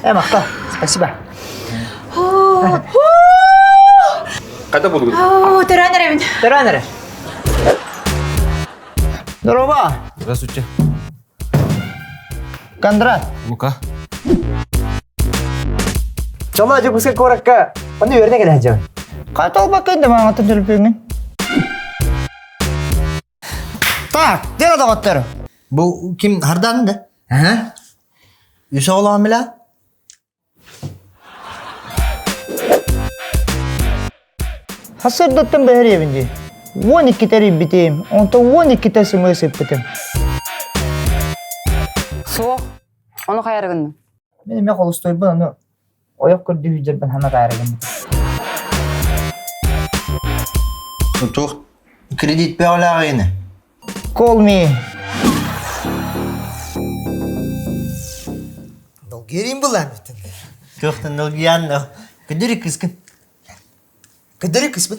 Э, махтал. Спасибо. Қайда болдың? Төрөөн эрэбин. Төрөөн эрэ. Здорово. Здравствуйте. Кондрат. Лука. Чома Дьокуускай куоракка онно үөрэнэ кэлэ сылдьабын. Хата олбакка инде мааҥаттан төлөпүөҥҥүн. Так, дело доҕоттор. Бу ким Хардан да? Ага. Үс оҕолоон билэ? Хасырдаттан бэһэриэбин дии. 12 тэрийбитим, онтон 12-те сымыы сыппытым. Суох. Ону хайарыгын? Мин эмиэ холустуйбун ону ойох көрдүү сылдьарбын хана гыммытым. Туох кредит бөҕөлөөх Call me. Долгерин булан бүтүн. Туохтан долгуйан көдөрү кыскын. Көдөрү кыспын.